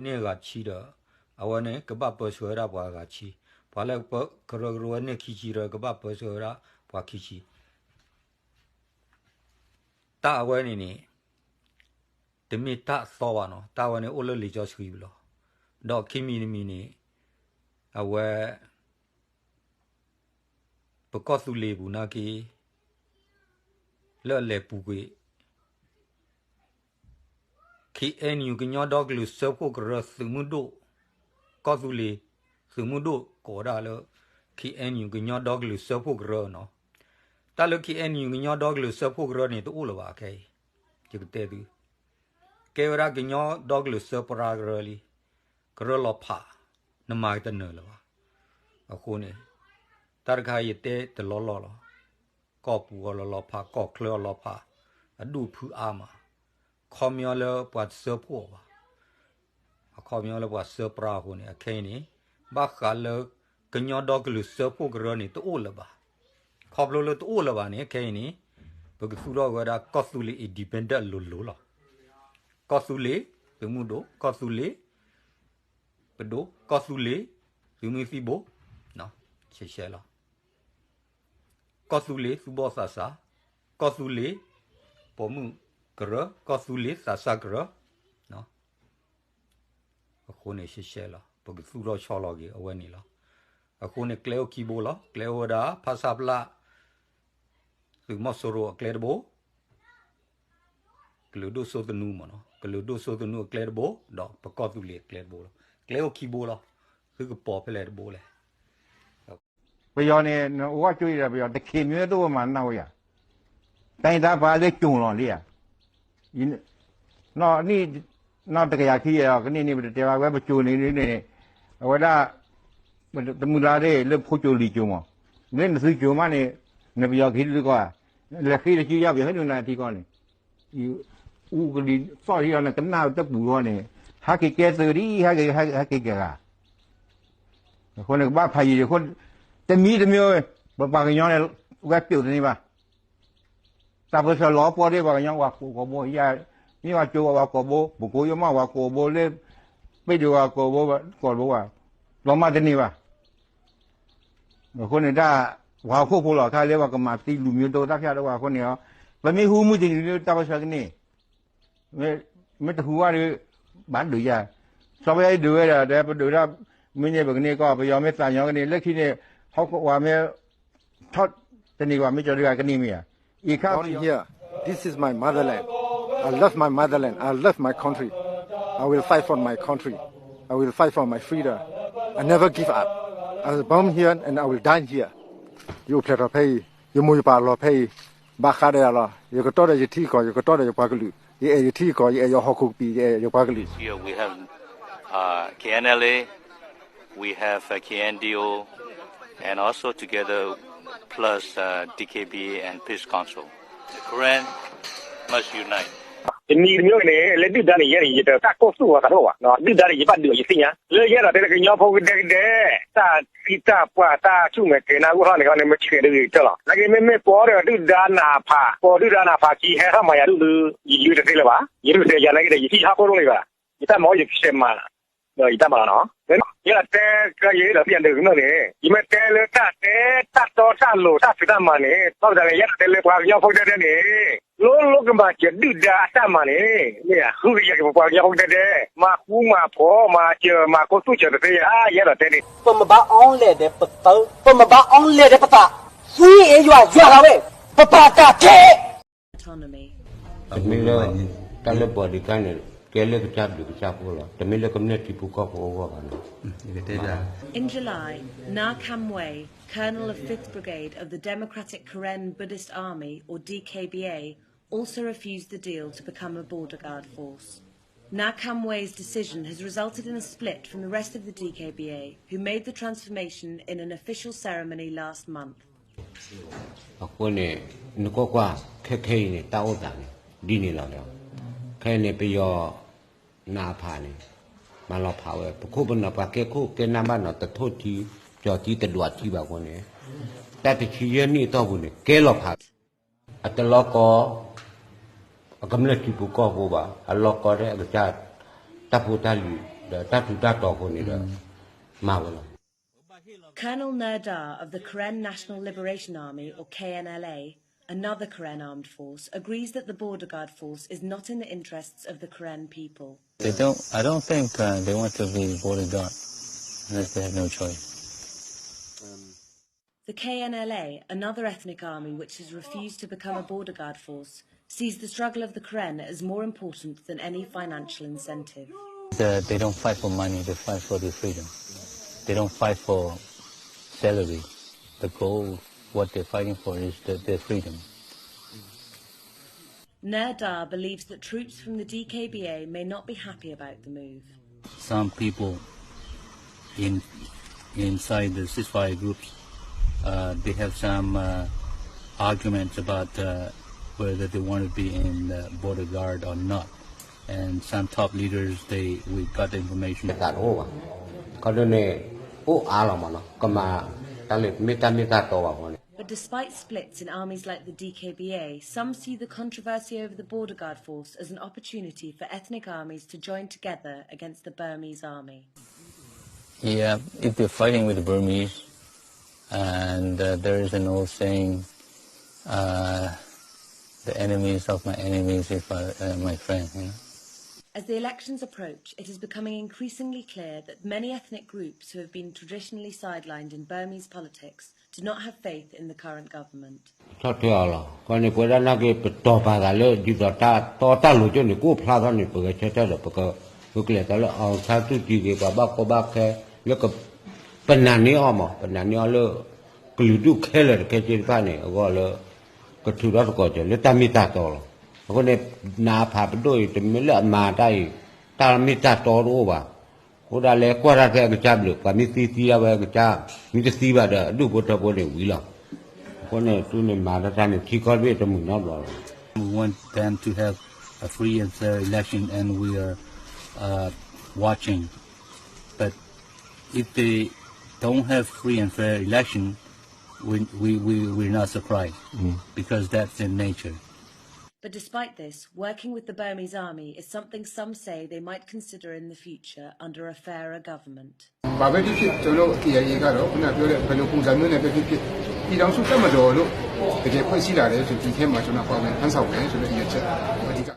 န့ၢ်ဂၤဆံဒီး အဝဲန့ၣ် ကဘၣ်ပၢဆှၢဝဲဒၣ်ပှၤဂၤဆံ, ပှၤလၢကရၢကရိဝဲန့ၢ်ခံဆံဒီး ကဘၣ်ပၢဆှၢဝဲဒၣ်ပှၤခံဆံ. တၢ်အဝဲန့ၣ်န့ၣ် တမ့ၢ်တၢ်အသီဘၣ်နီၤ, တၢ်ဝဲန့ၣ်အိၣ်လၢလံာ်စီဆှံပူၤလီၤ. ဒီးခံမံၤတမံၤန့ၣ် အဝဲ ပကီၢ်သူလ့ၤပူၤနာ်က့ လၢအလဲၤပူၤကွံာ် ခ့ၣ်အဲၣ်ယူၣ် ကညီဒီကလုာ်စၢဖှိၣ်ကရၢသုးမုၢ်ဒိၣ်, ကီၢ်သူလ့ၤသုးမုၢ်ဒိၣ်ကိးဝဲဒၣ်လၢ ခ့ၣ်အဲၣ်ယူၣ် ကညီဒီကလုာ်စၢဖှိၣ်ကရၢနီၤ. တၢ်လၢ ခ့ၣ်အဲၣ်ယူၣ် ကညီဒီကလုာ်စၢဖှိၣ်ကရၢန့ၣ် တအိၣ်လၢၤဘၣ်ခဲအံၤ, ယကတဲသု, ကဲဝဲဒၣ်ကညီဒီကလုာ်စၢပြါကရၢလံ, ကရၢလီၤဖး, နမၤကတနၢၤလၢၤဘၣ်. အဃိန့ၣ် တၢ်တခါယတဲတလီၢ်လီၢ်လီၤ. ကီၢ်ပူၤအီၤလီၤလီၤဖး, ကီၢ်ချၢအီၤလီၤဖး, အဒူၣ်ဖုအါမး, ခီပညီလၢပှၤတစၢဖှိၣ်အီၤဘၣ်. အခီပညီလၢပှၤစၢပြါအဃိန့ၣ် အခဲအံၤန့ၣ် ဘၣ်ဃးလၢကညီဒီကလုာ်စၢဖှိၣ်ကရၢန့ၣ် တအိၣ်လၢၤဘၣ်. ခီဖျိလၢတအိၣ်လၢၤဘၣ်န့ၣ် ခဲအံၤန့ၣ် ပကသူၣ်ထီၣ်က့ၤဝဲဒၣ် ကီၢ်သူလ့ၤ independent အလိၤလိၤလီၤ. ကီၢ်သူလ့ၤသုးမုၢ်ဒိၣ်, ကီၢ်သူလ့ၤပဒိၣ်, ကီၢ်သူလ့ၤသုးမုၢ်သံၣ်ဘိ, ရှဲရှဲလီၤ. ကီၢ်သူလ့ၤသူၣ်ဘီၣ်သးစၢ်, ကီၢ်သူလ့ၤပိာ်မုၣ်ကရၢ, ကီၢ်သူလ့ၤသးစၢ်ကရၢ, အဃိန့ၣ်ရှဲရှဲလီၤ. ပကသူၣ်ထီၣ်ဆီလီၤက့ၤအဝဲန့ၣ်လီၤ. အဃိန့ၣ်ကျဲအိၣ်ခံဘိလီၤ. ကျဲအိၣ်ဝဲဒၣ် ဖဆပလ သုးမီၤစိရိၤအကျဲတဘိ, ကလုာ်ဒိၣ်စိသနူမ့ၢ်နီၤ, ကလုာ်ဒိၣ်စိသနူအကျဲတဘိ, ဒီးပကီၢ်သူလ့ၤအကျဲတဘိလီၤ. ကျဲအိၣ်ခံဘိလီၤ. သုကပိာ်ဖဲလဲၣ်တဘိလဲၣ်. ပယီၤန့ၣ် နအိၣ်ဝဲကၠိအံၤဒီး ပယီၤတခ့မ့ၢ်တအိၣ်မၤနၢ်ဝဲယၤ, တိုင်းရင်းသားပါလၢကၠိလီၤလံယၤ, နီၢ်နံၣ် နီၢ်တကယၤခံယဲၢ်ဒီး ကန့ၢ်န့ၣ် ပတတဲဘၣ်ဝဲပကၠိန့ၣ်န့ၣ်, အဝဲဒၣ် တမုၢ်လၢ်ဒၣ်လၢဖိကၠိလံၤကၠိမး, လၢနသုကၠိမးန့ၣ် နပယီၤကဟံးတလၢကီၢ်ဧါ, လဲၤဃ့တစုယါ ပယီၤဟဲနုာ်နၤထံကီၢ်န့ၣ် အူကလံၤသီၣ်ထံအီၤ နကနၣ်တပူၤဃီန့ၣ်, ဟဲက့ၤကဲသုးဒ် ဟဲက့ၤ ဟဲက့ၤကဲဂၤ, အဃိန့ၣ် ကဘၣ်ဖးယံာ်ယံာ်အဃိ, တမံၤတမံၤ ပပှၤကညီန့ၣ် ဝဲပျိာ်တန့ၢ်ဘၣ်, တၢ်ပၢဆှၢလီၤပှီၢ်ဒ်ပှၤကညီ ပှၤကိးဘိယါ, မ့ၢ်ပှၤကၠိပှၤကိးဘိ, ပကိးယိမး ပှၤကိးဘိလၢ ပ့ၢ်ဒိၣ်ပှၤကိးဘိ, ကိးဘိဘၣ်, လီၤမၢ်တန့ၢ်ဘၣ်. အဃိန့ၣ်ဒၣ် ပှၤဟီၣ်ခိၣ်ဖိလီၤ ခါလၢပှၤကမၤသံလူၤမံၤဒိၣ်တၢ်ဖၠၣ်ဒိၣ်ဘၣ်အဃိန့ၣ်, ပမ့ၢ်ဟူမုၢ်တနံၤလၢတၢ်ပၢဆှၢကန့ၢ်, မ့ၢ်တဟူဘၣ်ဒီး ဘၣ်ဒုးယါ, စီၤပယါအံၤဒုးဝဲဒီး တဲပဒုးဒၣ်, မ့ၢ်န့ၣ်ပကန့ၢ်ကီၢ် ပယီၤမ့ၢ်သးညီကန့ၢ် လၢခံန့ၣ်, ဟီၣ်ခိၣ်ဝဲမ့ၢ် ထီၣ်တန့ၢ်ဘၣ် မ့ၢ်ကီၤဒုးဂၤကန့ၢ်မ့ၢ်ဧါ, အံၤခါ Born here. This is my motherland. I love my motherland. I love my country. I will fight for my country. I will fight for my freedom. I never give up. I was born here and I will die here. ယအိၣ်ဖျဲၣ်ထီၣ်ဖဲအံၤ, ယမိၢ်ယပၢ်လီၤဖဲအံၤ, ဘၣ်ဃးဒီးယၤလီၤ. ယကတီဒီးယထံကီၢ်, ယကတီဒီးယပှၤကလုာ်, ယအဲၣ်ယထံကီၢ်, ယအဲၣ်ယဟီၣ်ခိၣ်ကပံာ်, ယအဲၣ်ယပှၤကလုာ်. Here we have uh, K N L A, we have uh, K N D O, and also together plus uh, D K B A and Peace Council. The Karen must unite. တမံၤတမံၤန့ၣ် လၢဒုၣ်ဒါန့ၣ် ယဲန့ၣ် ယတတၢ်ကိၢ်သူၣ်ဝဲသးတအိၣ်ဘၣ်, ဒုၣ်ဒါန့ၣ် ယဘၣ်ဒုးအီၤယသ့ၣ်ညါ, လၢယအဲၣ်ဒိးတဲလၢကညီဖိကဒဲကဒဲ, တၢ်သံတၢ်ပှၢ်တၢ်ဆူၣ်မဲာ်ကဲၤနါဂိၢ်ထီၣ်န့ၣ် မ့ၢ်ဆံးဒုးဂ့ၤကတၢၢ်လီၤ. နာ်က့မ့မ့ၢ်ပီဒီးဒုၣ်ဒါနးဖး, ပီဒုၣ်ဒါနးဖးခံ ဟဲထီၣ်မၤယၤဒုၣ်ဒုး, ယယုၢ်တသ့လၢၤဘၣ်, ယဒုးတဲယၤနာ်က့ဒီး ယဟံၣ်ဟးခိၣ်လိၣ်လံဘၣ်, ယတၢ်မၤအီၣ်ယကဆဲးမၤ ဒီးယတၢ်မၤလီၤနီၤ. ယဲဒၣ်တဲကယဲဒီးသ့ၣ်ညါဒုးကနၢ်န့ၣ် ယမ့ၢ်တဲလၢတၢ်တဲတၢ်တီတၢ်လိၤတၢ်ဖံးတၢ်မၤန့ၣ် ဘၣ်မတၤလဲၣ် ယဲဒၣ်တဲလၢပှၤကညီဖိကဒဲဒဲန့ၣ် လိၤလိၤကမၤစၢၤဒုၣ်ဒါအတၢ်မၤန့ၣ် မ့ၢ်ဧါ ဃုကယၤက့ၤပပှၤကညီဖိကဒဲဒဲ မၤဃူမၤဖိး မၤစၢၤမၤကိးသူၣ်စၢၤတသ့ဧါ ယဲဒၣ်တဲန့ၣ် ပမ့ၢ်ဘၣ်အီလဲၣ်ဒီးပသး, ပမ့ၢ်ဘၣ်အီလဲၣ်ဒီးပသး, သွံၣ်အ့ၣ်ယွၤယွၤလီၤဝဲ, ပပာ်တၢ်ထဲ တမ့ၢ်လၢ တၢ်လၢ bodyguard န့ၣ် ကဲလၢကစၢ်ဘျုးကစၢ်ဖှိၣ်လီၤ. တမ့ၢ်လၢကမျၢၢ်ထံဖိကီၢ်ဖိအဂီၢ်ဘၣ်နီၤ. In July, Na Kam Wei, colonel of Fifth Brigade of the Democratic Karen Buddhist Army, or D K B A, also refused the deal to become a border guard force. Na Kam Wei's decision has resulted in a split from the rest of the D K B A, who made the transformation in an official ceremony last month. အဃိန့ၣ် နကွၢ်ကွၢ် ခဲခဲအံၤန့ၣ် တၢ်အိၣ်သးန့ၣ် ဒ်န့ၣ်လီၤ. ခဲအံၤန့ၣ် ပယီၤနးဖးန့ၣ် မၤလီၤဖးဝဲ ပခိၣ်ပနၢ်ပှၤကဲခိၣ်ကဲနၢ်ဘၣ်နီၤ တထိၣ်ထံ ကၠီၤထံ တဒွးထံဘၣ်အဃိန့ၣ် တၢ်တဆံယဲၢ်နံၣ်အတီၢ်ပူၤန့ၣ် ကဲလီၤဖး အတလီၤကီ အကမျၢၢ်ထံဖိကီၢ်ဖိဘၣ် အလီၤကီထဲအကစၢ် တၢ်ဖိတၢ်လံၤ ဒီးတၢ်ထူးတၢ်တီၤအဃိန့ၣ်ဒီး မၤဝဲလီၤ. Colonel Nur Dar of the Karen National Liberation Army, or K N L A, another Karen armed force, agrees that the Border Guard force is not in the interests of the Karen people. They don't, I don't think uh, they want to be border guard unless they have no choice. The K N L A, another ethnic army which has refused to become a border guard force, sees the struggle of the Karen as more important than any financial incentive. The, they don't fight for money, they fight for their freedom. They don't fight for salary. The goal, what they're fighting for is the, their freedom. Nur Dar believes that troops from the D K B A may not be happy about the move. Some people in, inside the ceasefire groups, uh, they have some uh, arguments about uh, whether they want to be in the border guard or not. And some top leaders, they, we got the information. တၢ်တအိၣ်ဘၣ်, ခီဒိၣ်န့ၣ် အိၣ်အါလီၤမးနီၤ, ကမၤတၢ်လၢမ့ၢ်တၢ်မ့ၢ်တၢ်တီဘၣ်အဃိန့ၣ်. But despite splits in armies like the D K B A, some see the controversy over the Border Guard force as an opportunity for ethnic armies to join together against the Burmese army. Yeah, if they're fighting with the Burmese, and uh, there is an old saying, uh, the enemies of my enemies is my, uh, my friend, you know? As the elections approach, it is becoming increasingly clear that many ethnic groups who have been traditionally sidelined in Burmese politics do not have faith in the current government. ဆီၣ်ထွဲအီၤလီၤ. ခီန့ၣ် ပဝဲဒၣ်နာ်က့ ပတီၢ်ပာ်သးလၢ ဒ်သိးတၢ်တီတၢ်လိၤကၠိန့ၣ် ကအိၣ်ဖျါထီၣ်န့ၣ် ပဂဲၤဆၢထၢၣ်ဒီး ပကဂုာ်ကျဲးစၢးလၢ အောင်ဆန်းစုကြည် ဂ့ၤ ပှၤဘၣ်ကီဘၣ်ခဲ လၢ ပနာ်န့ၢ်အီၤမး ပနာ်န့ၢ်အီၤလၢ ကလုာ်ဒူၣ်ခဲလၢာ်တခဲဆ့တဖၣ်န့ၣ် အဂီၢ်လၢ ကထုးထီၣ်သကိးစၢၤလၢတၢ်မ့ၢ်တၢ်တီလီၤ. အဃိန့ၣ် နအဖးပဒိၣ်အံၤ တမ့ၢ်လၢအမၤတၢ်အံၤ တၢ်မ့ၢ်တၢ်တီတအိၣ်ဘၣ်. အဃိဒၣ်လဲာ်ကွၢ်တၢ်ဖဲအကစၢ်ဘျုး ပှၤမ့ၢ်သံသံဒၣ်ဝဲအကစၢ်, မ့ၢ်တသံဘၣ်ဒီး အဒူၣ်ဖိထၢဖိန့ၣ်ဝံၤလီၤ. အဃိန့ၣ် သုန့ၣ်မၤတၢ်တၢ်န့ၣ် ထံကီၢ်တဘ့ၣ်တမုာ်နီတဘျီလီၤ. We want them to have a free and fair election and we are uh, watching. But if they don't have free and fair election, we, we, we, we're not surprised because that's their nature. But despite this, working with the Burmese army is something some say they might consider in the future under a fairer government. ဘာပဲဖြစ်ဖြစ် ကျွန်တော်တို့ KIA ကတော့ ခုနပြောတဲ့ ဘယ်လိုပုံစံမျိုးနဲ့ပဲဖြစ်ဖြစ် ပြည်ထောင်စုတပ်မတော်လို့ တကယ်ဖွဲ့စည်းလာတယ်ဆိုရင် ဒီထဲမှာ ကျွန်တော်ပါဝင်ထမ်းဆောင်မယ်ဆိုတဲ့ ရည်ရွယ်ချက် အဓိက